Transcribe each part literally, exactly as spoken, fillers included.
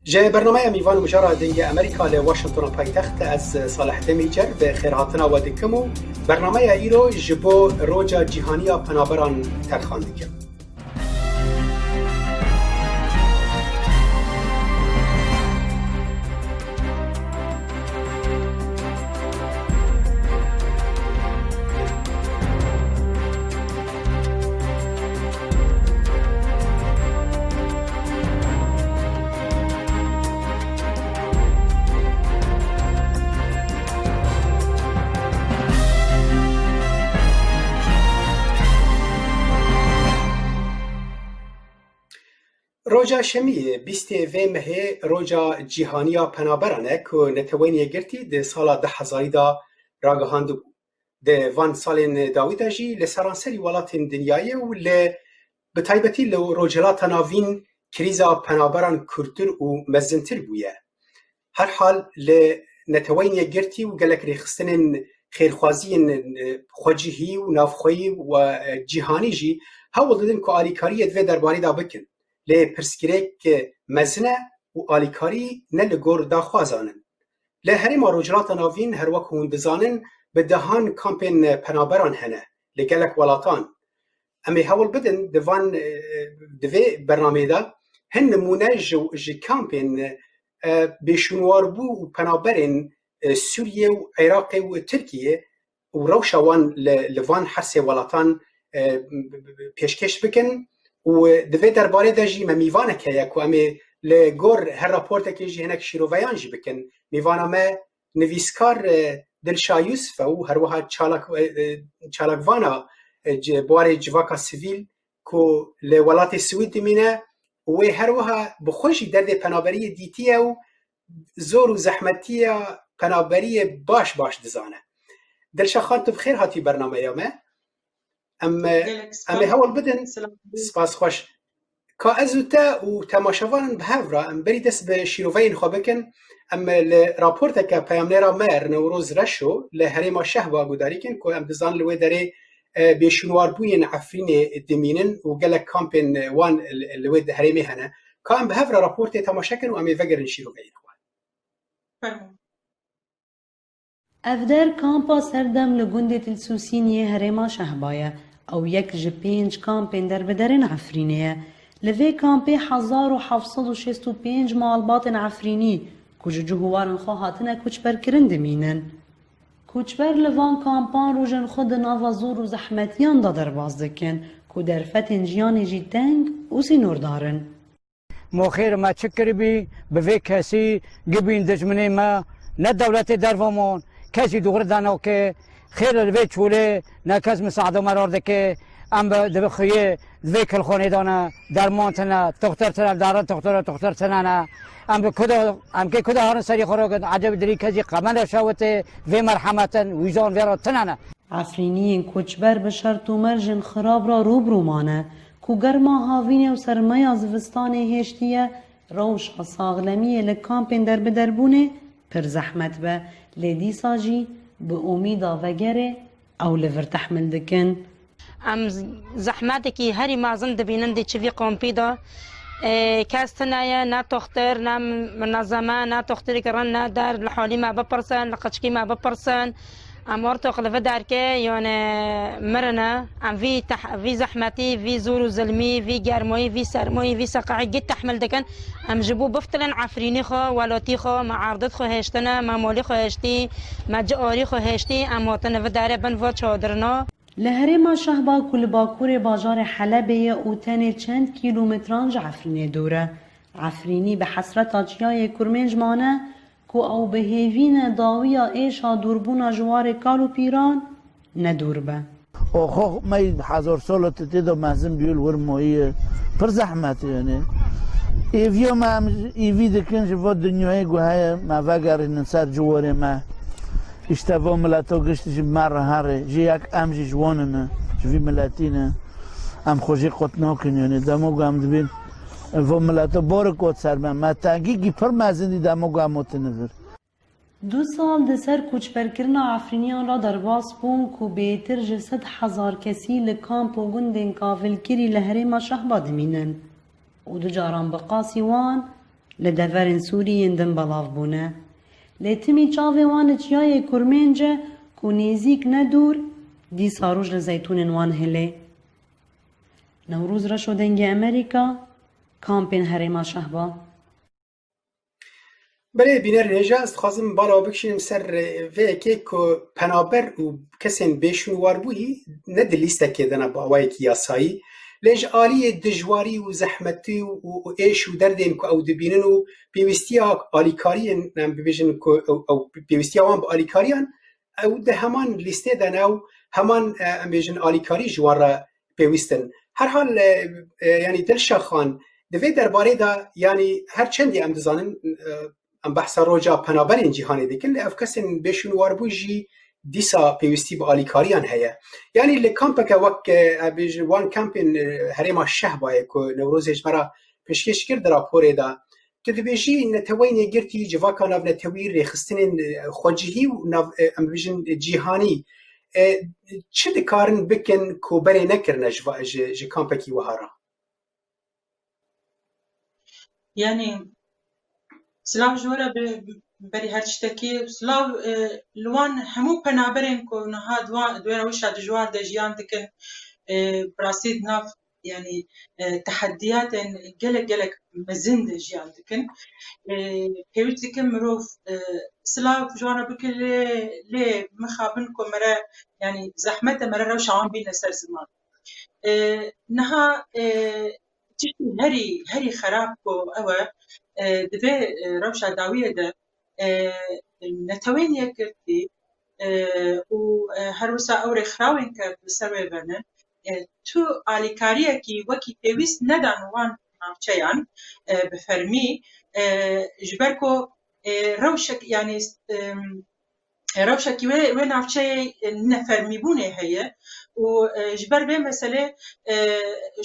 Ji bernameya Mîvan û Mijara Dengê Amerîka li Washingtona paytext, ez Salih Demîcer bi xêrhatina we dikim û bernameya îro ji bo Roja Cîhanî ya Penaberan terxan dikim. Roja Şemiyê, bîstê vê mehê, Roja Cîhanî ya Penaberan e, ku Neteweyên Yekgirtî di sala du hezarî de ragihandibû. Di van salên dawî de jî li seranserî welatên dinyayê û li, bi taybetî li Rojhilata Navîn, krîza penaberan kûrtir û mezintir bûye. Herhal li Neteweyên Yekgirtî û gelek rêxistinên xêrxwaziyên, e, xwecihî û navxweyî û, e, cîhanî jî hewl didin ku alîkariyê di vê derbarê de bikin. Lê pirsgirêk mezin e û alîkarî ne li gor daxwazan in. Li Herêma Rojhilata Navîn, her wek hûn dizanin, bi dehan kampên penaberan hene li gelek welatan. Em ê hewl bidin di van, e, di vê bernameyê de hin nimûne ji, ji kampên, e, bêşûnwarbû û penaberên, e, Sûriyê û Iraqê û Tirkiyê û rewşa wan li, li van her sê welatan, e, pêşkêş bikin û di vê derbarê de jî me mîvanek heye ku em ê li gor her raportekê jî hinek şîroveyan jî bikin. Mîvana me nivîskar, e, Dilşa Yusuf e û her wiha çalak, e, e, çalakvana, e, ci-, buwarê civaka sivîl ku li welatê Swîd dimîne û wê her wiha bi xwe jî derdê penaberiyê dîtiye û zor û zehmetiya penaberiyê baş baş dizane. Dilşa Xan, tu bi xêr hatî bernameya me. Em, Gelek em ê spas. Hewl bidin. Selam. Spas xweş. Ka ez û te û temaşevanan bi hev re, em berî dest bi şîroveyên xwe bikin. Em li raporteke peyamnêra me Rnewroz Reşo li herêma Şehba gudarî kin ku em dizanin li wê derê, e, bêşûnwarbûyên Efrînê dimînin û gelek kampên wan li, li wê herêmê hene. Ka em bi hev re raportê temaşe kin û em ê vegerin şîroveyên xwe. Fermo. Ev der kampa Serdem li gundê Tilsûsîn yê herêma Şehba ye. Ew yek ji pênc kampên derbiderên Efrînê ye. Li vê kampê hezar û heft sed û şêst û pênc malbatên Efrînî ku ji cih û warên xwe hatine koçberkirin dimînin. Koçber li van kampan rojên xwe di nava zor û zehmetiyan de derbas dikin ku derfetên jiyanê jî teng û sînordar in. Moxêr me çi kiribî, bi vê kesî gibîn dijminê me, ne dewletê derve mon, kesî dûxir de nake, xêr li vê çolê ne kes misaada me rar dike, em bi, dibi xuyê di vê kilxanê de ne, derman tine, toxter tine, dare toxter, toxter tine ne. Em bi kuda, em kê kuda harin serî xwe rokin, ecebî dirî kesî qemene şewitê, vê merhemetin, wîzan vê re tine ne. Efrîniyên koçber bi şert û mercên xirab re rû bi rû mane ku germa havînê û sermeya zivistanê hêştiye, rewşa saxlemiyê li kampên derbiderbûnê pir zehmet be, lê dîsa jî bi umîda vegerê ew li vir tehmil dikin. Em z-, zehmetekî herî mezin dibînin di çivî kampî de. Ê, kes tune ye, ne toxtir, ne minezeme, ne toxtirek rin, ne der, li halî me bipirsin, li qiçkî me bipirsin. Em ortoq li vê derkê, yani, mirine. Em vî teh-, vî zehmetî, vî zor û zilmî, vî germoyî, vî sermoyî, vî seqehî gît tehmil dikin. Em ji bo biftilin Efrînî xwe, welatî xwe, me erdid xwe hêştine, me malî xwe hêştî, me ciarî xwe hêştî, em hatine vê derê bin va çadirina. Li herêma Şehba ku li bakurê bajarê Helebê ye û tenê çend kîlometran ji Efrînê dûr e, Efrînî bi hesreta çiyayê Kurmênc mane, ku ew bi hêvî ne dawiya êşa dûrbûna ji warê kal û pîran ne dûr be. Oxo me hezar sala tu tê de mezin bîyo li wir moyî ye. Pir zehmet e, yani. Êviya me em îvî dikin ji va dinyayê ku heye me vegerînin ser ciwarê me. Îşte va mileta giştî ji me re here. Jî yek em jî ji wan ne. Ji vî miletî ne. Em xwe jî qut nakin, yani. Dema ku em dibîn va mileta barek got ser me. Me tengîkî pir mezin dî dema ku em hotine vir. Du sal di ser koçberkirina Efrîniyan re derbas bûn ku bêtir ji sed hezar kesî li kamp û gundên kavilkirî li herêma Şehba dimînin û du caran bi qasî wan Li deverên Sûrî yên din belav bûne. Lê timî çavê wan li çiyayê Kurmênc e ku nêzîk ne dûr, dîsa rûj li zeytûnên wan hilê. Newroz Reşo, Dengê Amerîka, kampên herêma Şehba. Belê, bînerên hêja, ez dixwazim bala bikişînim ser, e, vê yekê ku penaber û kesên bêşûnwarbûyî ne di lîstekê de ne bi awayekî yasayî, lê ji aliyê dijwarî û zehmetî û, û êş û derdên ku ew dibînin û pêwîstiya alîkariyên, em bibêjin ku ew, ew pêwîstiya wan bi alîkariyan, ew di heman lîstê de ne û heman, e, em bêjin alîkarî ji wan re pêwîst in. Herhal, e, e, yanî Dilşa Xan, di vê derbarê de, yanî her çendî em dizanin, e, em behsa roja penaberên cîhanê dikin, lê ev kesên bêşûnwarbû jî dîsa pêwîstî bi alîkariyan heye. Yanî li kampeke wek, e, em bêjin wan kampên, e, herêma Şehbayê ku Newrozê ji me re pêşkêş kir di raporê de, tu dibêjî neteweyên yekgirtî, civaka navnetewî, rêxistinên, e, xwecihî û nav, e, em bibêjin cîhanî, e, çi dikarin bikin ku berê nekirine ji va-, ji, ji kampekî wiha re? Yanî, silav ji we re bi, berî her tiştekî. Silav, e, li wan hemû penaberên ku niha di wan, di wê rewşa dijwar de jiyan dikin, e, bi rastî di nav, yanî, e, tehediyatên gelek, gelek mezin de jiyan dikin. E, pêwîst dikin mirov, e, silav ji wan re bike, lê, lê mixabin ku mere, yanî zehmet e mere rewşa wan bîne ser ziman. E, niha, e, tiştî herî, herî xerab ku ew e, e, di vê, e, rewşa dawiyê de, e, netewên yekgirtî, e, û, e, her wisa ew rêxirawên ke li ser wê ve ne, e, tu alîkariyekî wekî pêwîst nedan wan navçeyan, e, bi fermî, e, ji ber ku, e, rewşek, yanî, e, rewşekî wê, wê navçeyê, e, nefermîbûnê heye û, e, ji ber vê meselê, e,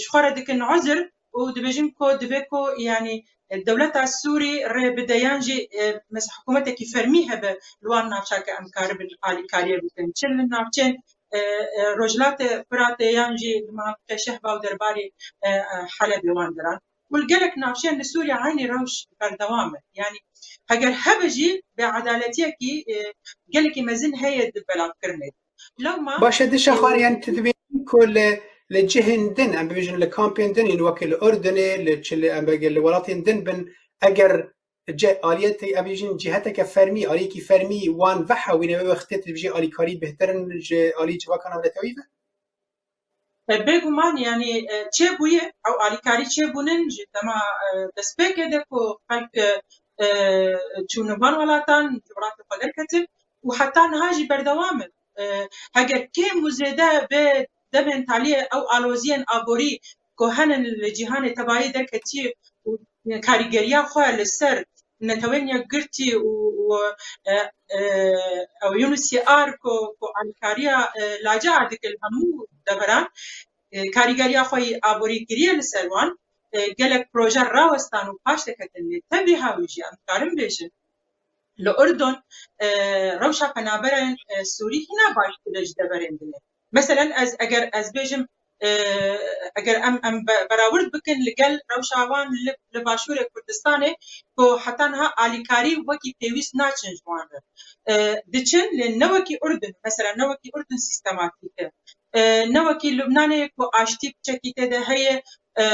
ji xwe re dikin uzir û dibêjin ku divê ku, yanî, e, dewleta Sûrî rê bide yan jî, e, mes-, hikûmetekî fermî hebe li wan navçe ke em karibin alîkariyê bikin. Çi li navçeyên, e, e, Rojhilatê Firatê yan jî li Minatiqê Şehba û derbarê, e, e, Helebê wan deran. Û li gelek navçeyên li Sûriye eynî rewş berdewam e. Yanî heger hebe jî bêedaletiyekî, e, gelekî mezin heye di belavkirinê de. Lewma, Baş e, Dilşa Xan, e, yanî tu dibêjî ku li, li cihên din, em bibêjin li kampên din, yên wekî li Urdunê, li çi li, em bêjin li welatên din bin, eger ce-, aliyetê, em bêjin ciheteke fermî, aliyekî fermî wan vehewîne wê wextê tu dibêjî alîkarî bêhtir in ji alî civaka navnetewî ve? E, bêguman, yanî, e, çêbûye, ew alîkarî çêbûnin ji dema, e, destpêkê de ku xelk, e, e, çûn van welatan, ji welatê xwe derketin û heta niha jî berdewam in. E, heger kêm û zêde vê demên taliyê ew aloziyên aborî ku henin li cîhanê tevayî derketiye û karîgeriya xwe li ser Netewên Yekgirtî û, û, e, e, ew UNHCR ku, ku alîkariya, e, laca dike li hemû deveran, e, karîgeriya xwe yî aborî kiriye li ser wan, e, gelek proje rawestan û paş deketin, lê tevî hawî jî em dikarin bêjin, li Urdun, e, rewşa penaberên, e, Sûrî hîna baştir e ji deverên din e. Meselen, ez, eger ez bêjim, e, eger em, em be-, berawird bikin li gel rewşa wan li, li Başûrê Kurdistanê, ku heta niha alîkarî wekî pêwîst naçin ji wan re. E, diçin, lê ne wekî Urdun, mesela ne wekî Urdun sîstematîk e. E, ne wekî Lubnanê ku aştî piçekî tê de heye, e,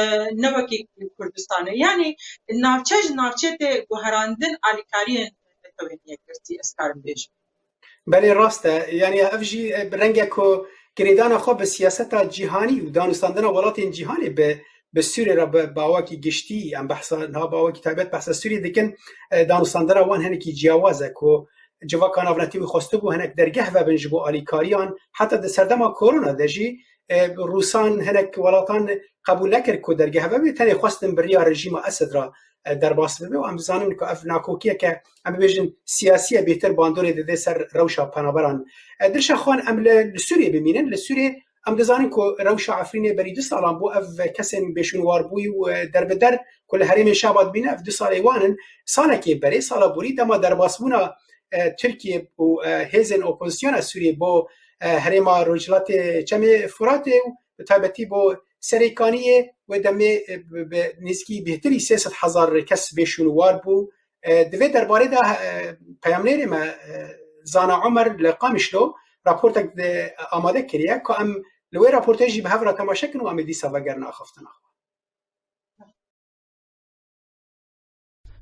ne wekî Kurdistanê. Yanî navçe ji navçe tê guherandin alîkariyên Netewên Yekgirtî, ez karim bêjim. Belê, rast e. Yanî ev jî, e, bi renge ku girêdana xwe bi siyaseta cîhanî û danûstandina welatên cîhanê bi, bi Sûriyê re bi, bi awakî giştî, em behsa, niha bi awakî taybet behsa Sûriyê dikin, e, danûstandina wan hinekî ciyawaz e ku civaka navnetewî xwestibû hinek dergeh vebin ji bo alîkariyan. Heta di serdema korona de jî, e, Rûsan hinek welatan qebûl nekir ku dergeh vebe, tenê xwestin bi riya rejîma Esed re, e, derbas bibe û em dizanin ku ev nakokiyeke, em bibêjin, siyasî ye, bêhtir bandorê dide ser rewşa penaberan. E, Dilşa Xan, em li, li Sûriyê bimînin. Li Sûriyê em dizanin ku rewşa Efrînê berî du salan bû, ev kesên bêşûnwarbûyî û, e, derbider ku li herêmê Şaba dibîne, ev du salê wan in. Salekê berê, sala borî, dema derbasbûna, e, Tirkiye û, e, hêzên opozisyona Sûriyê bo, e, herêma Rojhilatê Çemê Furatê û bi taybetî bo Serêkaniyê, wê demê, e, bi, bi nêzîkî bêhtirî sê sed hezar kes bê şûn û war bû. E, di vê derbarê de, e, peyamnêrê me, e, Zana Omer li Qamişlo raportek de amade kiriye, ku em li wê raportê jî bi hev re temaşe kin û em ê dîsa vegerin axaftina xwe.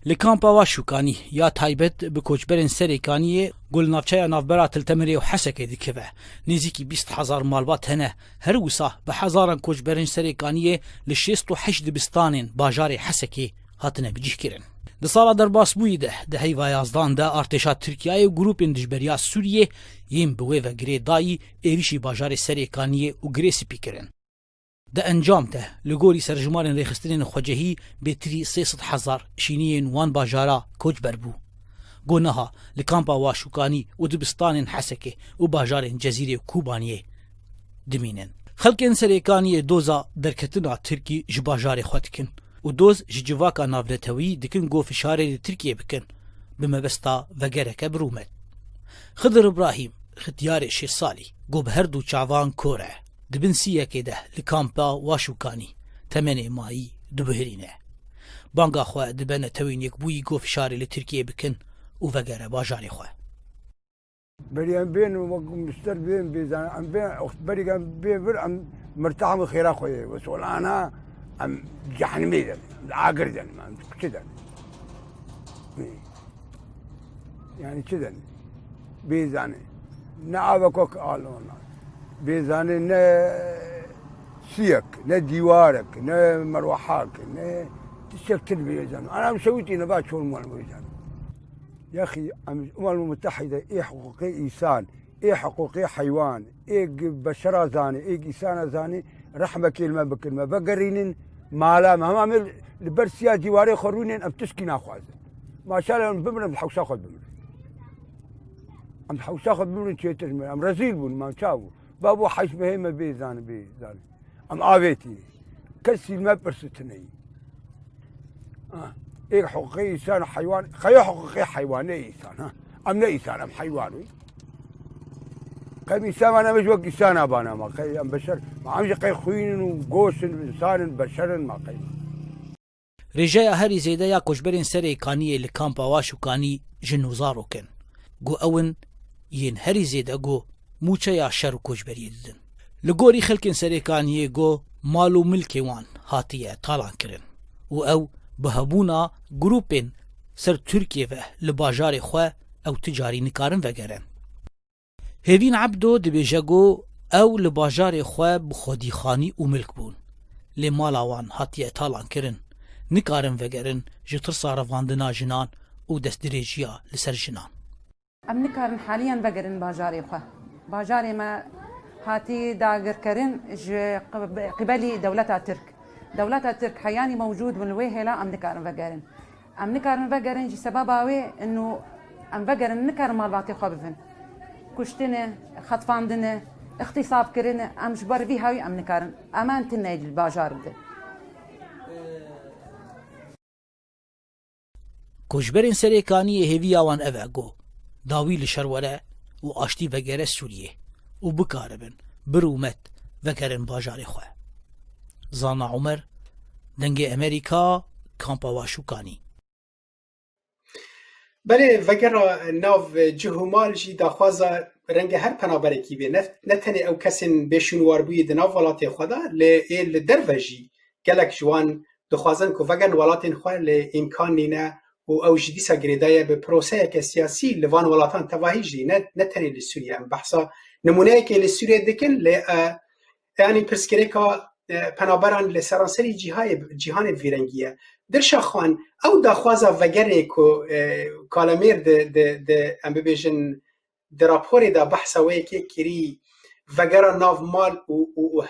Li kampa Waşûkanî ya taybet bi koçberên Serêkaniyê ku li navçeya navbera Til Temirê û Hesekê dikive, nêzîkî bîst hezar malbat hene. Her wisa bi hezaran koçberên Serêkaniyê li şêst û heşt dibistanên bajarê Hesekê hatine bicihkirin. Di sala derbasbûyî de, di heyva yazdan de artêşa Tirkiyeyê û grûpên dijberiya Sûriyê yên bi wê ve girê dayî êrîşî bajarê Serêkaniyê û Girê Spî kirin. Di encam de, li gorî serjimarên rêxistinên xwecehî, bêtirî sê sed hezar şîniyên wan bajara koçber bû. Ku niha li kampa Waşûkanî û dibistanên Hesekê û bajarên Cezîrê û Kobaniyê dimînin. Xelkên Serêkaniyê doza derketina Tirkî ji bajarê xwe dikin û doz ji civaka navneteweyî dikin ku fişarê li Tirkiyê bikin, bi mebesta vegereke bi rûmet. Xidir Îbrahîm, xityarê şêst salî, ku bi her du çavan kor e, di bin sî yekê de li kampa Waşûkanî temenê mayî dibihirîne. Banga xwe dibe netewên yekbûyî ku fişarê li Tirkiyê bikin û vegere bajarê xwe. Berî em bên, wek mister bên, bêzan, em bên, berî em bên vir, em mirtahim xêra xwe ye. Wes olana, em cehnimê den, li agir den, em çi den. Yani çi den? Bêzane. Ne avekok alona. Bêzane ne siyek, ne dîwarek, ne merwahak, ne tiştek til bêzan. Ana em şewitî ne ba çor mal bêzan. Yaxî, em Umam Mutehide ê hiqûqê îsan, ê hiqûqê heywan, ê beşera zanî, ê îsana zanî, rehmekê li me bikin, me vegerînin mala me. Hema me li ber siya dîwarê xwe rûnên, em tişkî naxwazin. Maşallah em bimirin, em hewşa xwe bimirin. Em hewşa xwe bimirin çêtir ji me. Em rezîl bûn, me çav bû. Babo heyş bihê me bê zanî, bê zanî. Em avêtî. Kesî me pirsitine yî. Ah, ê hiqûqê îsan heywan, xeya hiqûqê heywan ne îsan, ha. Em ne îsan, em heywan wî. Qey em îsan vana me ji wek îsana bana ma, qey em beşer, ma em jî qey xwînin û goşin, însanin, beşerin ma qey. Rêjeya herî zêde ya koçberên Serê Kaniyê li kampa Waş û Kanî jin û zarok in. Ku ew in yên herî zêde ku mûçeya şer û koçberiyê didin. Li gorî xelkên Serê Kaniyê ku mal û milkê wan hatiye talan kirin û ew bi hebûna grûpên ser Tirkiyê ve li bajarê xwe ew ti carî nikarin vegerin. Hêvîn Ebdo dibêje ku ew li bajarê xwe bi xwedî xanî û milk bûn. Lê mala wan hatiye talan kirin. Nikarin vegerin ji tirsa revandina jinan û destdirêjiya li ser jinan. Em nikarin haliyan vegerin bajarê xwe. Bajarê me hatî dagirkerin ji qib-, qibelî dewleta Tirk. Dewleta Tirk heyanî mewcûd bin li wê hêla em nikarin vegerin. Em nikarin vegerin ji sebaba wê inu em vegerin nikarin malbatê xwe bivin. Kuştine, xetfandine, îxtîsab kirine, em ji ber vî hawî em nikarin. Eman tine li bajar de. Koçberên Serê Kaniyê hêviya wan ev e ku dawî li şer were û aştî vegere Sûriyê û bikaribin bi rûmet vegerin bajarê xwe. Zana Omer, Dengê Emerîka, Kampa Waşûkanî. Belê, vegera nav cih û mal jî daxwaza renge her penaberekî bê. Ne, ne tenê ew kesên bêşûn warbûyî di nav welatê xwe de, lê ê li derve jî gelek ji wan dixwazin ku vegerin welatên xwe, lê îmkan nîne û ew jî dîsa girêdaye bi proseyeke siyasî li van welatan tevahî jî, ne, ne tenê li Sûriye. Em behsa nimûneyekê li Sûriye dikin, lê, e, yanî pirsgirêka, e, penaberan li seranserî cîhayê, cîhanê bi vî rengî ye. Dilşa Xan, ew daxwaza vegerê ku, e, Kalemêr di, di, di, em bibêjin, di raporê de behsa wê yekê kirî, vegera nav mal û, û, û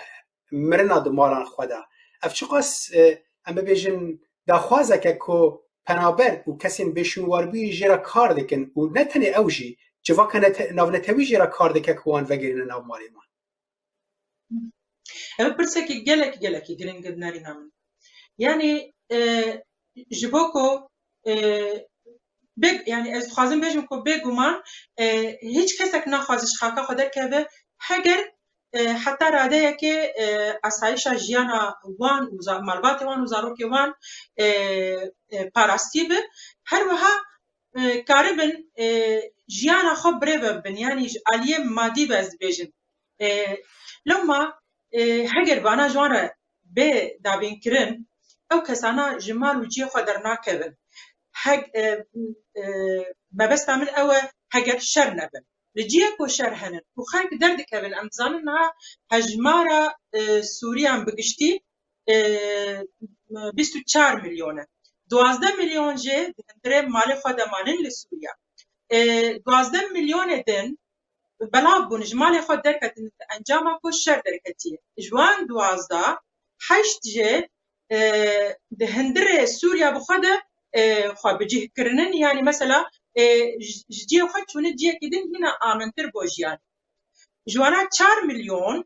mirina di malan xwe de. Ev çiqas, e, em bibêjin, daxwazeke ku penaber û kesên bêşûnwarbûyî jê re kar dikin û ne tenê ew jî, civaka nete-, navnetewî jê re kar dike ku wan vegerîne nav malê wan. Ev pirsekî gelek, gelekî giring e di nerîna min. Yanî, e, ji bo ku, e, bê-, yanî ez dixwazim bêjim ku bêguman, e, hîç kesek naxwaze ji xaka xwe derkeve, heger e, heta radeyekê, e, asayişa jiyana wan û za-, malbatê wan û zarokê wan, e, e, parastî bi. Her wiha, e, karibin, e, jiyana xwe birêve bibin, yanî ji aliyê madî ve ez dibêjim. E, lewma, e, heger vana ji wan re bê dabînkirin, ew kesana ji mal û cihê xwe dernakevin. Heg-, e, e, mebesta min ew e, heger şer nebin. Li cihê ku şer henin û xelk derdikevin, em dizanin niha hejmara, e, Sûriyan bi giştî, e, bîst û çar milyon e. Duwazdeh milyon jê di hundirê malê xwe de manin li Sûriya. E, duwazdeh milyonê din belav bûn, ji malê xwe derketin, encama ku şer derketiye. Ji wan duwazdeh, heşt jê, e, di hundirê Sûriya bi xwe de, e, xwe bi cih kirinin, yanî mesela, e, ji, ji cihê xwe çûne cihekî din hîna amintir bo jiyan. Ji wana çar milyon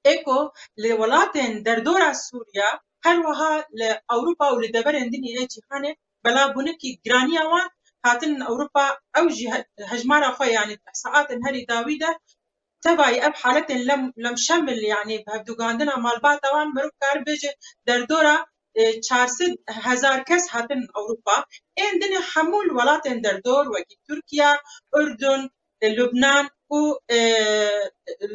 ê ku li welatên derdora Sûriya, her wiha li Ewropa û li deverên din ê cîhanê belav bûne kî giraniya wan hatin Ewropa, ew jî he-, hejmara xwe, yanî saetên herî dawî de tevayî ev haletên lem, lemşemil, yanî bi hevdûgandina malbata wan, mirov kar bêje derdora, e, çar sed hezar kes hatin Ewropa. Ên dinê hemû li welatên derdor wekî Tirkiye, Urdun, e, Lubnan û, e,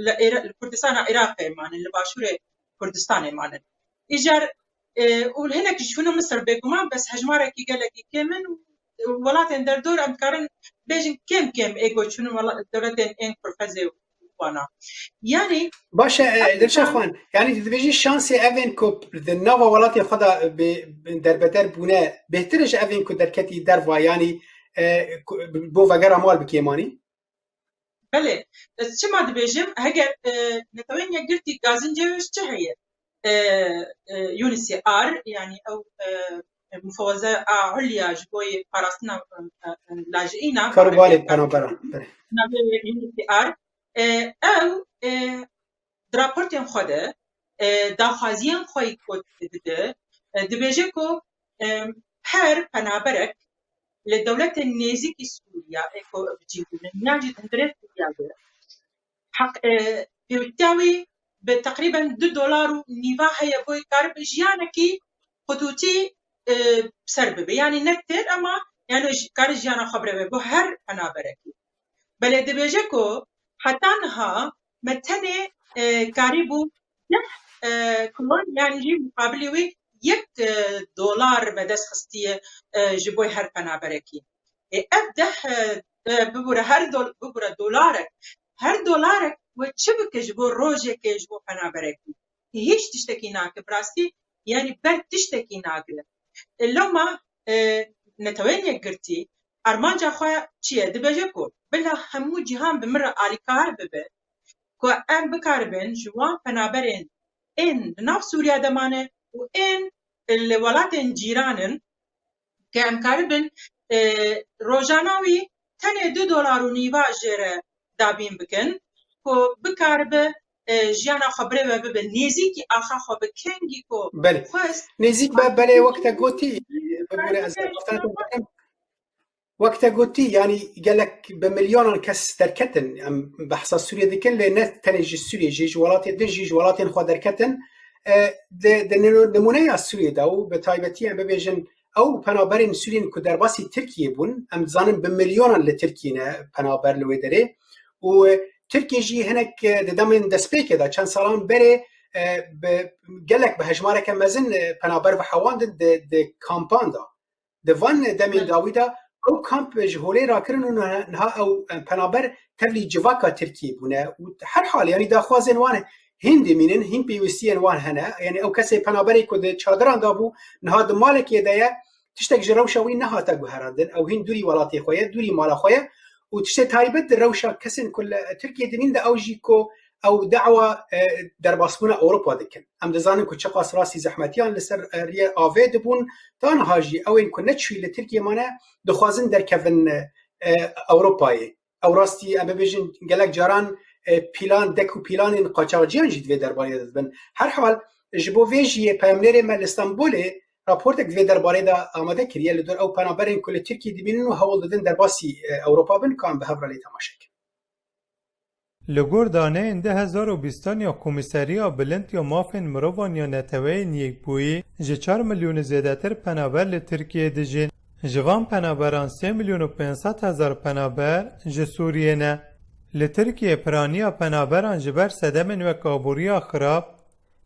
li Ira-, li Kurdistana Iraqê manin, li başûrê Kurdistanê manin. Îcar, e, û hinek jî çûne Misir bêguman, bes hejmarekî gelekî kêm in û welatên derdor em dikarin bêjin kêm kêm ê ku çûne wela-, dewletên ên Kurfezê û wana. Yanî Baş e, e, Dilşad Xan, yanî tu dibêjî şansê ev ên ku di nava welatê xwe de bi, bi derbeder bûne bêhtir e ji ev ên ku derketî derva, yanî, e, ku, bo vegera mal bi kêmanî? Belê, ez çima dibêjim, heger, e, Netewên Yekgirtî gazincê wê ji çi heye? E, e, U N H C R, yanî ew, e, e, Mufawaza a Ulya ji bo yê parastina, e, e, lajîna, Karûbarê penaberan, belê. Navê U N H C R, e, ew, e, di raportên xwe de, e, daxwaziyên xwe yî ku dide, e, dibêje ku, e, her penaberek li dewletên nêzîkî Sûriya ê ku bi cî bûne, yan jî di hundirê Sûriya de heq, e, pêwîtiya wî bi teqrîben du dolar û nîva heye, bo yî karibe jiyanekî qutûtî, e, ser bibe. Yanî ne têr, ema yanî ji-, kare jiyana xwe bireve bo her penaberekî. Belê dibêje ku heta niha me tenê, e, karîbû deh, e, kron yan jî muqabilî wî yek, e, dolar me dest xistiye, e, ji bo her penaberekî. Ê, ev deh, e, e, bibûre her dol-, bibûre dolarek. Her dolarek we çi bike ji bo rojekê, ji bo penaberekî? Hîç tiştekî nake, bi rastî, yanî ber tiştekî nagire. E, loma, e, Neteweyên Yekgirtî armanca xwe çi ye? Dibêje ku bila hemû cîhan bi min re alîkar bibe, ku em bikaribin ji wan penaberên ên di nav Sûriya de mane û ên li welatên cîran in, ke em karibin, e, rojana wî tenê du dolar û nîva jê re dabîn bikin, ku bikaribe, e, jiyana xwe birêve bibe, nêzîkî axa xwe bi kengî ku Belê. xwest. Nêzîk be, belê, wek te gotî, bibûre ez Wek te gotî, yanî gelek bi milyonan kes derketin. Em behsa Sûriyê dikin, lê ne tenê ji Sûriyê, jî ji welatê din, jî ji welatên xwe derketin. E, di, di nî-, nimûneya Sûriyê de û bi taybetî em bibêjin, ew penaberên Sûriyên ku derbasî Tirkiyê bûn, em dizanin bi milyonan li Tirkiyê ne penaber li wê derê. Û, e, Tirkiye jî hinek, e, di demên destpêkê de, çend salan berê, e, bi, gelek bi hejmareke mezin, e, penaber ve hewandin di, di kampan de. Di van demên Belê. dawî de ew kamp ji holê rakirin û niha, niha ew, em, penaber tevlî civaka Tirkiyê bûne û her hal, yanî daxwazên wan hîn dimînin, hîn pêwîstiyên wan hene. Yanî ew kesê penaberê ku di çadiran de bû, niha di malekê de ye, tiştek ji rewşa wî nehate guherandin. Ew hîn dûrî welatê xwe ye, dûrî mala xwe ye û tiştê taybet di rewşa kesên ku li Tirkiyê dimîn de ew jî ku ew dawa, e, derbasbûna Ewropa dikin. Em dizanin ku çiqas rastî zehmetiyan li ser, e, riyê avê dibûn, ta niha jî ew ên ku neçûyî li Tirkiyê mane, dixwazin derkevin, e, Ewropayê. Ew rastî, em bibêjin, gelek caran, e, pîlan, dek û pîlanên qaçaxciyan jî di vê derbarê de dibin. Her hal, ji bo vê jî yê peyamnêrê me li Stenbolê raportek di vê derbarê de amade kiriye, li dor ew penaberên ku li Tirkiyê dimînin û hewl didin derbasî, e, Ewropa bin, ka em bi hev re lê temaşe kin. Li gor daneyên du hezar û bîstan ya Komîseriya Bilind ya Mafên Mirovan ya Neteweyên Yekbûyî, ji çar milyonî zêdetir penaber li Tirkiyeyê dijîn. Ji van penaberan sê milyon û pênc sed hezar penaber ji Sûriyê ne. Li Tirkiyeyê piraniya penaberan ji ber sedemên wek aboriya xirab,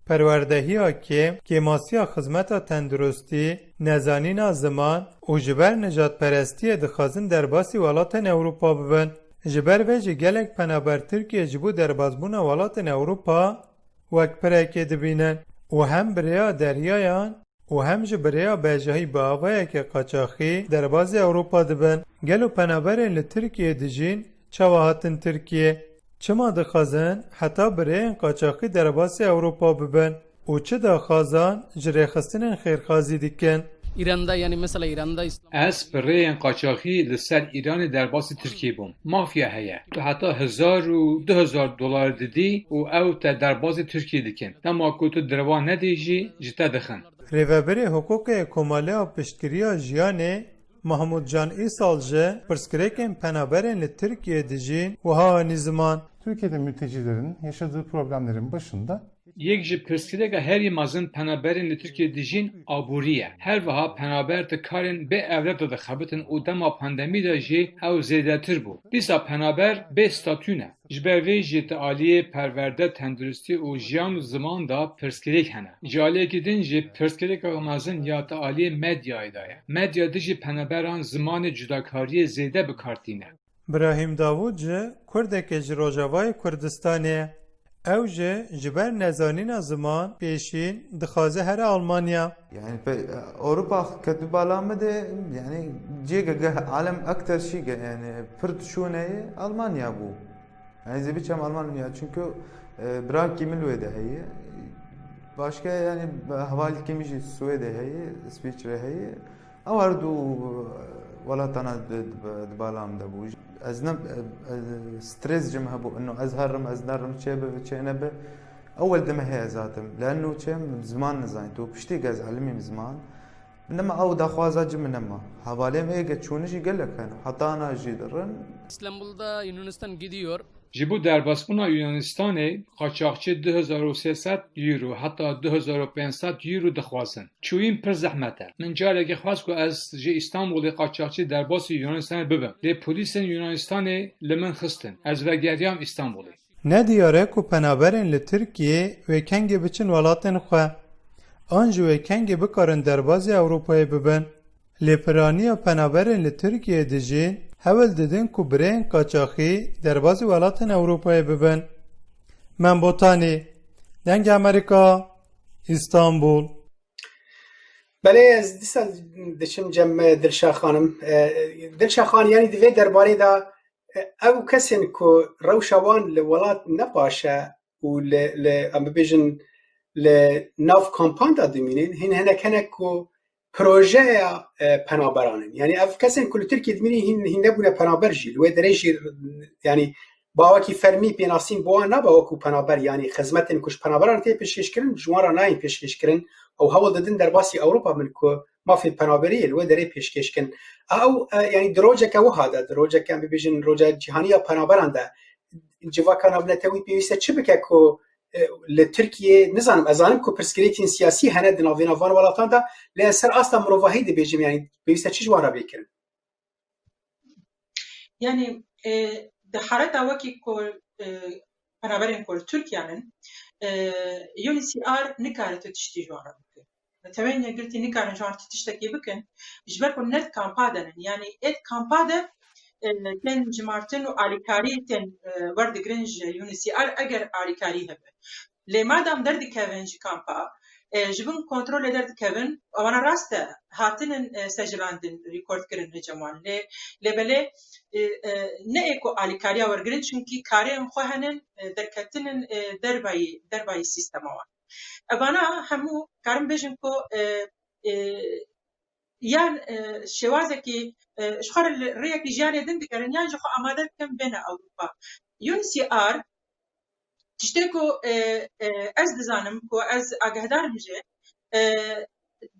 perwerdehiya kêm, kêmasiya xizmeta tenduristî, nezanîna ziman û ji ber nijadperestiyê dixwazin derbasî welatên Ewropa bibin. Ji ber vê jî gelek penaber Tirkiye ji bo derbasbûna welatên Ewropa wek pirekê dibînin û hem bi rêya deryayan û hem jî bi rêya bejahî bi avayeke qaçaxî derbasî Ewropa dibin. Gelo penaberên li Tirkiyeyê dijîn çawa hatin Tirkiyê? Çima dixwazin heta bi rêyên qaçaxî derbasî Ewropa bibin? Û çi daxwazan ji rêxistinên xêrxwazî dikin? İran'da yani mesela İran'da İslam Ez bi rêyên qaçaxî li ser Îranê derbasî Tirkiyê bûm. Mafya heye. Tu heta hezar û du hezar dolar didî û ew te derbasî Tirkiyê dikin. Dema ku tu direva nedî jî ji te dixin. Rêvebirê Hiqûqê Komaleya Piştgiriya Jiyanê Mahmut Can Îsal ji pirsgirêkên penaberên li Tirkiyê dijîn wiha anî ziman. Türkiye'de mültecilerin yaşadığı problemlerin başında Yek ji pirsgirêka herî mezin penaberên li Tirkiyê dijîn aborî ye. Her wiha penaber di karên bê ewled de dixebitin û dema pandemî de jî ew zêdetir bû. Dîsa penaber bê statû ne. Ji ber vê jî di aliyê perwerde, tenduristî û jiyan û ziman de pirsgirêk hene. Ji aliyekî din jî pirsgirêka mezin ya di aliyê medyayê de ye. Medya dijî penaberan zimanê cudakariyê zêde bi kar tîne. Brahîm Davûd ji Kurdeke ji Rojavayê Kurdistanê ye. Ew jî ji ber nezanîna ziman pêşîn dixwaze here Almanya. Yani pe, Avrupa ketu bala mi de yani cêge geh alem ekter şîge yani pir dişûneyê Almanya bû. Yani zê biçem Almanya çünkü e, brakî min wê de heye. Başka yani hevalkî min jî Swêdê heye, Îsviçre heye. Ew her du welatana di, di, di bala min de bû. Ez ne, e, e, stres ji min hebû, ino ez herim, ez nerim, çê bibe, çê nebe. Ewel dime heye zaten. Leanno çê min ziman nizanî. Tu piştî gez elimî ziman. Nema ew daxwaza ci min nema. Hevalê min êge çûni jî gelek hene. Heta ana jî dirin. İstanbul'da Yunanistan gidiyor. Ji bo derbasbûna Yunanistanê, qaçaxçî du hezar û sê sed euro heta du hezar û pênc sed euro dixwazin. Çûyîn pir zehmet e. Min carekê xwest ku ez ji Îstanbulê qaçaxçî derbasî Yunanistanê bibim. Lê polîsên Yunanistanê li min xistin. Ez vegeriyam Îstanbulê. Ne diyar e ku penaberên li Tirkiyê wê kengê biçin welatên xwe. An jî wê kengê bikarin derbazî Ewropayê bibin. Lê piraniya penaberên li Tirkiyeyê dijîn, hewl didin ku bi rêyên qaçaxî derbazî welatên Ewropayê bibin. Mem Botanî, Dengê Amerîka, Îstanbul. Belê, ez dîsa diçim cem Dilşa Xanim. E, Dilşa Xan, yanî di vê derbarê de, e, ew kesên ku rewşa wan li welat ne baş e û li, li, em bibêjin, li nav kampan de dimînin, hîn hinek hinek ku projeya, e, penaberan in. Yanî ev kesên ku li Tirkiyê dimînin hîn, hîn nebûne penaber jî. Li wê derê jî, yanî bawekî fermî pênasîn bi wan nabe wekû penaber, yanî xizmetên ku ji penaberan tê pêşkêşkirin, ji wan re nayên pêşkêşkirin. Ew hewl didin derbasî Ewropa bin ku mafê penaberiyê li wê derê pêşkêş kin. Ew, e, yanî di roceke wiha de, di roceke em bibêjin roca cîhanî ya penaberan de, civaka navnetewî pêwîst e çi bike ku, e, li Tirkiyê, nizanim, ez zanim ku pirsgirêkên siyasî hene di navbêna van welatan de, lê ez ser asta mirovahî dibêjim, yanî pêwîst e çi ji wan re bê kirin? Yanî, e, di haleta wekî ku, e, penaberên ku li Tirkiyan in, e, U N H C R nikare tu tiştî ji wan re bike. Neteweyên Yekgirtî nikarin ji wan re tu tiştekî bikin, ji ber ku ne di kampa de nin. Yanî ê di kampa de, e, tên cimartin û alîkarî tên, e, werdigirin ji U N H C R eger alîkarî hebe. Lê madem derdikevin ji kampa, e, ji bin kontrolê derdikevin, ewana rast e, hatinin, e, sejilandin, rekord kirin li cem wan. Lê, lê belê, e, e, ne ê ku alîkariya wergirin, çunkî karên xwe henin, e, derketinin, e, dervayî, dervayî sîstema wan. Evana hemû karin bêjin ku, e, e, yan, e, şêwazekî, e, ji xwe re li rêyekî jiyanê din digerin, yan jî xwe amade dikin bêne Ewropa. U N H C R, tiştê ku, e, e, ez dizanim, ku ez agahdarim jê, e,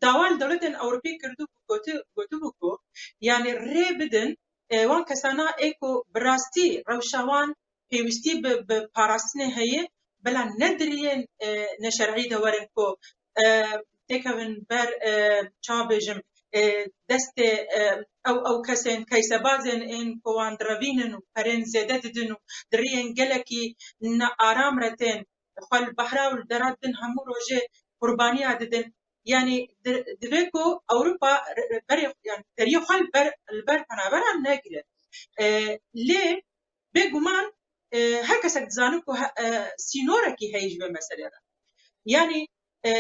dawa li dewletên Ewropî kirdibû, goti-, gotibû ku, yanî rê bidin, e, wan kesana ê ku bi rastî rewşa wan pêwîstî bi, bi parastinê heye, bela ne di riyên, e, neşer'î de werin ku, e, têkevin ber, e, çawa bêjim, e, destê, e, ew, ew kesên keysebazên ên ku wan direvînin û perên zêde didin û di riyên gelekî nearam re tên, xwe li behra û li dera din hemû rojê qurbaniya didin. Yanî di-, divê ku Ewropa re-, re-, berê, yanî deriyê xwe li ber, li ber penaberan negire. E, lê bêguman, e, her kesek dizane ku he-, e, sînorekî heye ji vê meselê re. Yanî, e,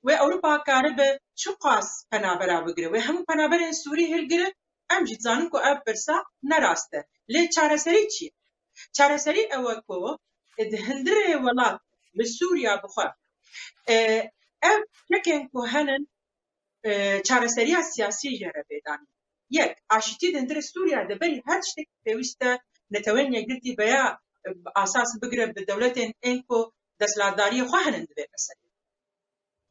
wê Ewropa karibe çiqas penabera bigire? Wê hemû penaberên Sûrî hilgire? Em jî dizanin ku ev pirsa ne rast e. Lê çareserî çi ye? Çareserî ew e ku di hundirê welat li Sûriya bixwe, e, ev çekên ku henin, e, çareseriya siyasî jê re pê danîn. Yek, aşîtî di hundirê Sûriya de berî her tiştek pêwîst e, Netewên Yekgirtî veya, e, asas bigire bi dewletên ên ku desthilatdariyê xwe henin di vê meselê.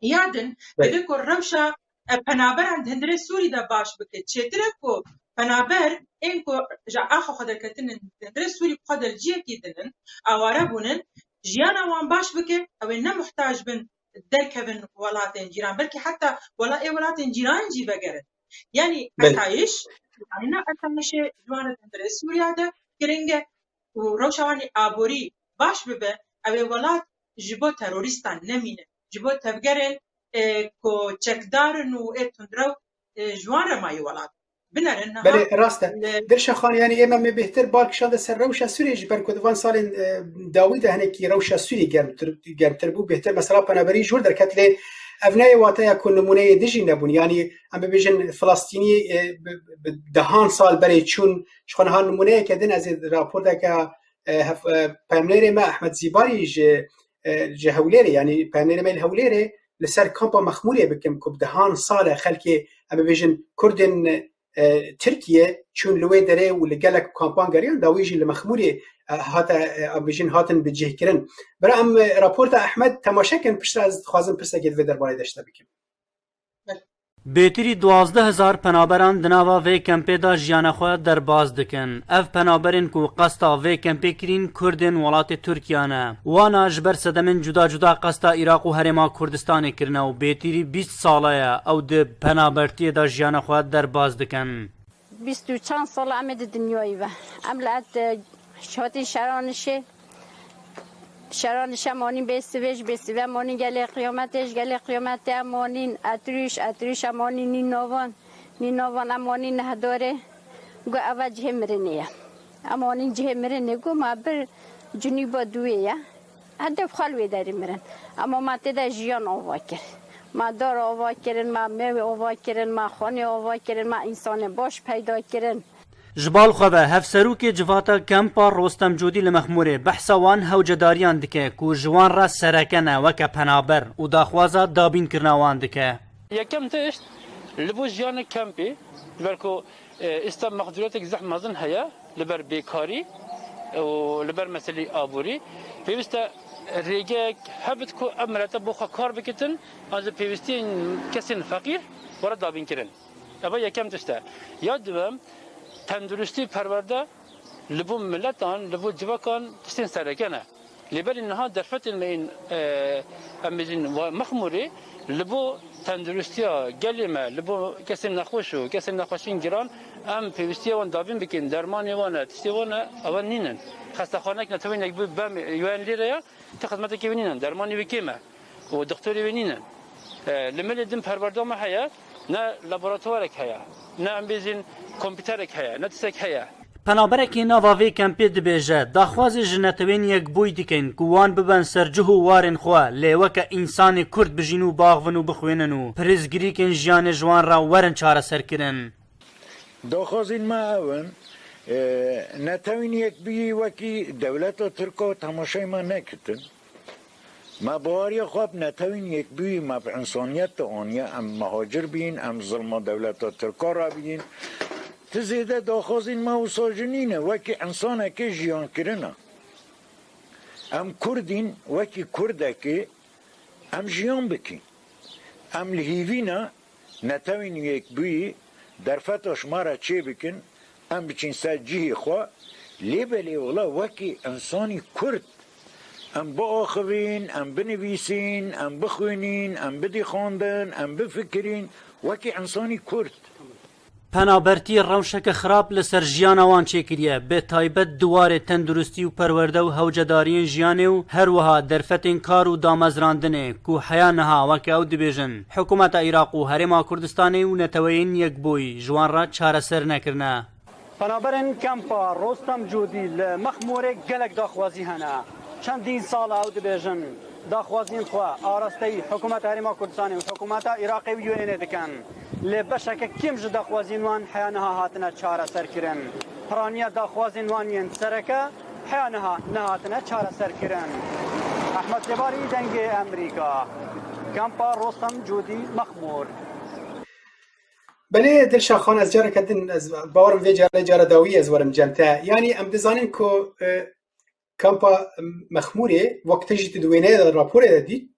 Ya din, Belê. Divê ku rewşa, e, penaberan di hundirê Sûrî de baş bike. Çêtir e ku penaber ên ku ji axa xwe derketinin di hundirê Sûrî bi xwe de li cihekî din in, aware bûnin, jiyana wan baş bike, ew ê ne muhtac bin derkevin welatên cîran, belkî heta wela-, ê welatên cîran jî vegerin. Yanî Belê. Etayiş, yanî ne etayişê ji wan re di hundirê Sûriya de giring e û rewşa wan ê aborî baş bibe, ew ê welat ji bo terorîstan nemîne, ji bo tevgerên, e, ku çekdar in û ê tundrew, e, ji wan re mayî welat. Binerin niha Belê, rast e. li Dilşa Xan, yanî ême me bêhtir bal kişande ser rewşa Sûriyê, ji ber ku di van salên, e, dawî de hinekî rewşa Sûriyê germtir, germtir bû. Bêhtir mesela penaberî ji wir derket, lê ev neyê wateya ku nimûneyê dijî nebûn. Yanî em bibêjin Filistînî, e, bi, bi dehan sal berê çûn, ji xwe niha nimûneyeke din ez ê rapordeke, e, hef-, e, peyamnêrê me Ehmed Zîbarî ji, e, ji Hewlêrê, yanî peyamnêrê me li Hewlêrê li ser kampa Mexmûrê bikim ku bi dehan sal e xelkê, em bibêjin Kurdên, e, Tirkiye çûn li wê derê û li gelek kampan geriyan, dawî jî li Mexmûrê, e, hate, e, em bêjin hatin bicihkirin. Bira em, e, raporta Ehmed temaşe kin, piştre ez dixwazim pirsekê di vê derbarê de ji te bikim. Bêtirî duwazdeh hezar penaberan di nava vê kempê de jiyana xwe derbas dikin. Ev penaberên ku qesta vê kempê kirîn, Kurdên welatê Tirkiya ne. Wana ji ber sedemên cuda cuda qesta Iraq û Herêma Kurdistanê kirine û bêtirî bîst sala ye ew di penabertiyê de jiyana xwe derbas dikin. Bîst û çend sala em ê di dinyayê ve. Em li et, e, hatî şeranişê. Şeranişe em anîn bê sivê, ji bê sivê em anîn gelê qiyametê, ji gelê qiyametê em anîn etrûş, etrûş em anîn nînavan, nînavan em anîn nehdarê. Got, eva cihê mirinê ye. Em anîn cihê mirinê, got, ma bir Cunîba duwê ye. Hedef xwe li wê derî mirin. Ema me tê de jiyan ava kir. Me dar ava kirin, me mêwê ava kirin, me xanê ava kirin, me însanê baş peyda kirin. Ji bal xwe ve hevserokê civata Kempa Rostem Cûdî li Mexmûrê behsa wan hewcedariyan dike ku ji wan re sereke ne weke penaber û daxwaza dabînkirina wan dike. Yekem tişt, li bo jiyanê kempê, ji ber ku, e, îsta mexdûriyetek zehf mezin heye, li ber bêkarî û li ber meselî aborî, pêwîst e rêgeyek hebit ku ev milete bo xwe kar bikitin, an ji pêwîstiyên kesên feqîr were dabînkirin. Eva yekem tişt e. Ya diwem, tenduristî perwerde li bo miletan, li bo civakan tiştên sereke ne. Lê berî niha derfetên me yên, e, em bêjin, wa-, Mexmûrê, li bo tenduristiya gelê me, li bo kesên nexweş û kesên nexweşiyên giran, em pêwîstiya wan dabîn bikin, dermanê wan e, tiştê wan e, ewa nînin. Xestexanek netewên yek bi bem, yuwen lêre ye, ti xizmetekê wî nînin, dermanê wî kêm e. û doktorê wê nîne. E, li milê din perwerda me heye, ne laboratuvarek heye, ne em bêjin kompîterek heye, ne tiştek heye. Penaberekî nava vê kempê dibêje, daxwazê ji Netewên Yekbûyî dikin ku wan biben ser cih û warên xwe, lê weke însanê Kurd bijîn û baxvin û bixwînin û pirsgirêkên jiyanê ji wan re werin çareserkirin. Daxwazên me ew in, e, Netewên Yekbûyî wekî dewleta Tirka temaşeyê me nekitin. Me baweriya xwe bi Netewên Yekbûyî, me bi însaniyet de aniye, em mihacir bîn, em zilma dewleta Tirka re bîn. Ti zêde daxwazên me wisa jî nîne, wekî însanekê jiyan kirine. Em Kurdîn, wekî Kurdekê em jiyan bikîn. Em li hîvî ne Netewên Yekbûyî derfeta ji me re çêbikin, em biçin ser cihê xwe, Lê belê wela wekî însanî Kurd em biaxivîn, em binivîsîn, em bixwînîn, em bidîxandin, em bifikirîn, wekî însanî Kurd. Penabertî rewşeke xirab li ser jiyana wan çêkiriye, bi taybet di warê tenduristî û perwerde û hewcedariyên jiyanê û her wiha derfetên kar û damezrandinê ku heya niha weke ew dibêjin, Hikûmeta Iraq û Herêma Kurdistanê û Neteweyên Yekbûyî ji wan re çareser nekirine. Penaberên Kempa Rostem Cûdî li Mexmûrê gelek daxwazî hene. Çendîn sal e ew dibêjin daxwaziyên xwe arasteyî Hikûmeta Herêma Kurdistanê û Hikûmeta Iraqê û U N ê dikin. Lê beşeke kêm ji daxwaziyên wan heya niha hatine çareserkirin. Piraniya daxwazên wan yên sereke heya niha nehatine çareserkirin. Ehmed Sebarî, Dengê Emerîka, Kempa Rostem Cûdî, Mexmûr. Belê Dilşa Xan, ez careke din, ez bawerim vê carê cara dawî ez werim cem te. Yanî em dizanin ku e, kampa Mexmûrê, wek te jî tu di wêneyê de, raporê de dît,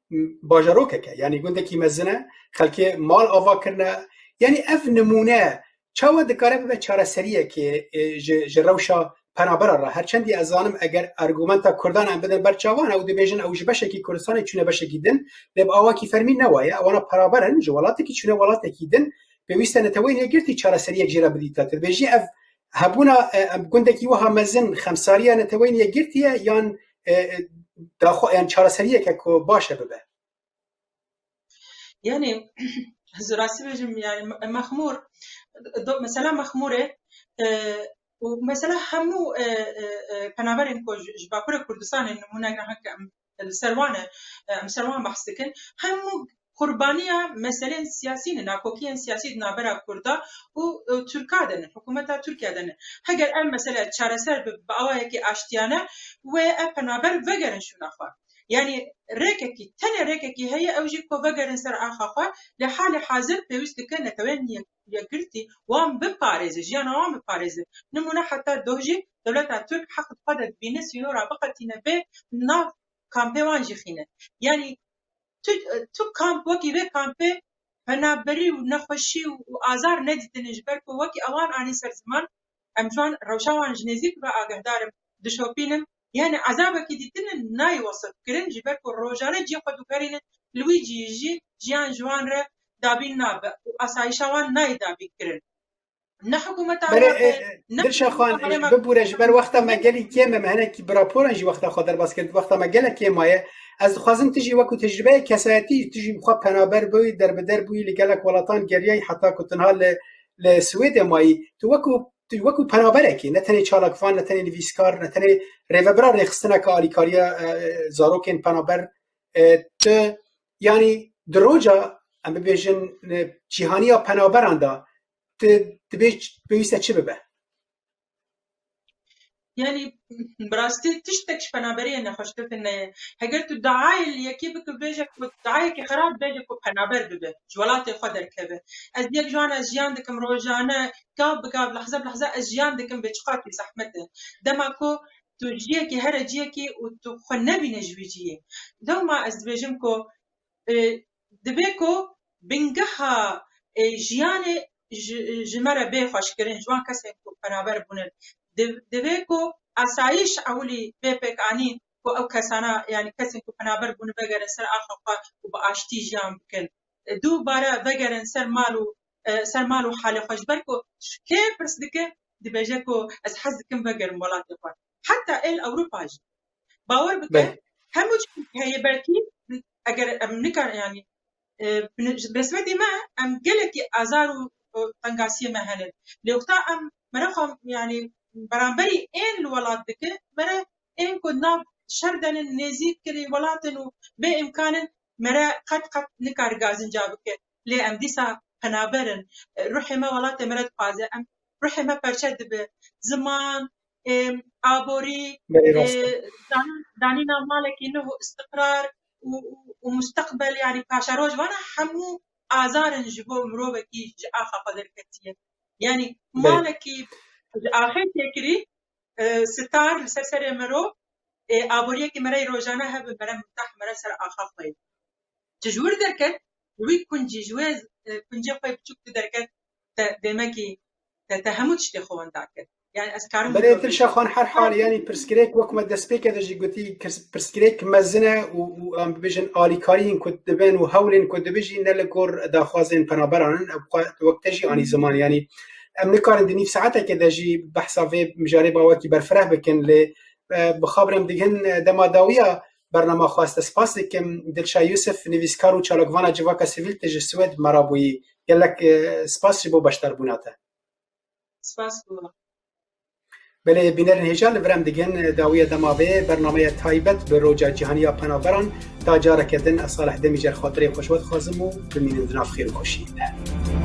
bajarokek e. Yanî gundekî mezin e, xelkê mal ava kirine. Yanî ev nimûne çawa dikare bibe çareseriyekê e, ji, ji rewşa penabera re? Her çendî ez zanim eger argumenta Kurdan em bidin ber çavan, ew dibêjin ew ji beşekî Kurdistanê çûne beşekî din, lê bi awakî fermî ne waye. Ewana penaber in, ji welatekî çûne welatekî din, pêwîst e Neteweyên Yekgirtî çareseriyek jê re bidîte. Tu dibêjî ev hebûna e, em gundekî wiha mezin xemsariya Neteweyên Yekgirtî ye yan e, e, daxwa, yan çareseriyeke ku baş e bibe? Yani, ez rastî bêjim, yani, Mexmûr, do, mesela Mexmûrê, e, û mesela hemû e, e, e, penaberên ku ji, ji Bakurê Kurdistanê nimûne heke em li ser wan e, em ser wan behs dikin, hemû qurbaniya meselên siyasî ne, nakokiyên siyasî di navbera Kurda û e, Tirka de ne, hikûmeta Tirkiye de ne. Heger ev mesele çareser bi, bi awayekî aştiyane, wê ev penaber vegerin şûna xwe. Yanî rêkekî, tenê rêkekî heye, ew jî ku vegerin ser axa xwe, lê halê hazir pêwîst dike Neteweyên Yek-, Yekgirtî wan biparêze, jiyana wan biparêze. Nimûne heta doh jî dewleta Tirk heq di xwe de dibîne sînora biqetîne bê nav kampê wan jî xîne. Yanî tu, tu kamp wekî vê kampê penaberî û nexweşî û, û azar nedîtine ji ber ku wekî ewan anî ser ziman, em ji wan rewşa wan ji nêzîk ve agehdar im, dişopînim. Yanî ezabekî dîtine nayê wesif kirin ji ber ku rojane cihê xwe diguherînin, li wî cihî jî jiyan ji wan re dabîn nabe û asayîşa wan nayê dabîn kirin. Ne hikûmeta Belê, Iraqê, e, e, ne Dilşa Xan, bibûre ji ber wexta me gelî kêm e, me hinekî bi raporan jî wexta xwe derbas kir, wexta me gelek kêm maye. Ez dixwazim tu jî wekû tecrübeyê kesayetî, tu jî xwe penaber bûyî, derbider bûyî, li gelek welatan geriyayî heta ku tu niha li, li Swêdê mayî. Tu wekû, tu wekû penaberekî, ne tenê çalakvan, ne tenê nivîskar, ne tenê rêvebira rêxistineke alîkariya, e, zarokên penaber, e, tu, yanî di roja, em bibêjin, e, cîhaniya penaberan de, tu dibê ç-, pêwîst e çi bibe? Yanî bi rastî tiştek ji penaberiyê nexweştir tune ye. Heger tu diayê li yekî bike, bêje ku diayekî xirab bêje ku penaber bibe, ji welatê xwe derkeve. Ez yek ji wan ez jiyan dikim rojane, gav bi gav, lehze bi lehze ez jiyan dikim bê çiqas wî zehmet e. Dema ku tu ciyekî here ciyekî û tu xwe nebîne ji wî ciyê. Dewma ez dibêjim ku e, divê ku bingeha e, jiyanê ji, ji me re bê xweşkirin, ji wan kesên ku penaber bûnin. Div-, divê ku asayîş ewilî bê pêkanîn ku ew kesana, yanî kesên ku penaber bûne vegerin ser axa xwe û bi aştî jiyan bikin. E, dubare vegerin ser mal û, e, ser mal û halê xwe, ji ber ku ji kê pirs dike, dibêje ku ez hez dikim vegerim welatê xwe. Heta êl Ewropa jî. Bawer bike, Belê. Hemû tiştî heye, belkî eger em nikarin, yanî, e, bi, bi nisbetî me em gelekî azar û, û tengasiyê me hene. Lê wexta em mere xwe, yanî beramberî ên li welat dike, mere ên ku nav şer denin, nêzîk kirî welatin û bê îmkan in, mere qet qet nikare gazinca bike. Lê em dîsa penaber in. E, ruhê me welatê me re dixwaze. Em ruhê me perçe dibe. Ziman, ê, aborî, Belê, rast e. Ê, dan-, danîna malekî nuh û istiqrar û, û, û musteqbel, yanî paşeroj, vana hemû azar in ji bo mirovekî ji axa xwe derketiye. Yanî Belê. Malekî ji axê têkirî, e, sitar li ser serê mirov, ê, aboriyekî merey rojane hebe, mere mutah, mere ser axa xwe ye. Tu ji wir derket, ji wî kuncî, ji wê, e, kuncê xwe biçûk tu derket, te demekî, te, te hemû tiştê xwe wenda kir. Yani ez karim Belê Dilşa Xan, her hal, yanî pirsgirêk wek me destpêkê de jî gotî, pirs- pirsgirêk mezin e û, û em bibêjin alîkariyên ku dibin û hewlên ku dibin jî ne li gor daxwazên penaberan in, ew xwe wek te jî anî ziman, yanî em nikarin di nîv saetekê de jî behsa vê mijarê ba wekî berfireh bikin, lê e, bi xabirim dighin, e, dema dawiya bernama xweste. Spas dikim Dilşa Yusuf, nivîskar û çalakvana civaka sivîl, te ji Swêd me re bûyî. Gelek e, spas ji bo beşdarbûna te. Spas bo. Belê bînerên hêja, li vir em digin, e, dawiya dema vê bernameya taybet bi Roja Cîhanî ya Penaberan. Ta careke din ez Salih Demîcer xatirê xwe ji we dixwazim û bimînin di nav xêr û xweşiyê de.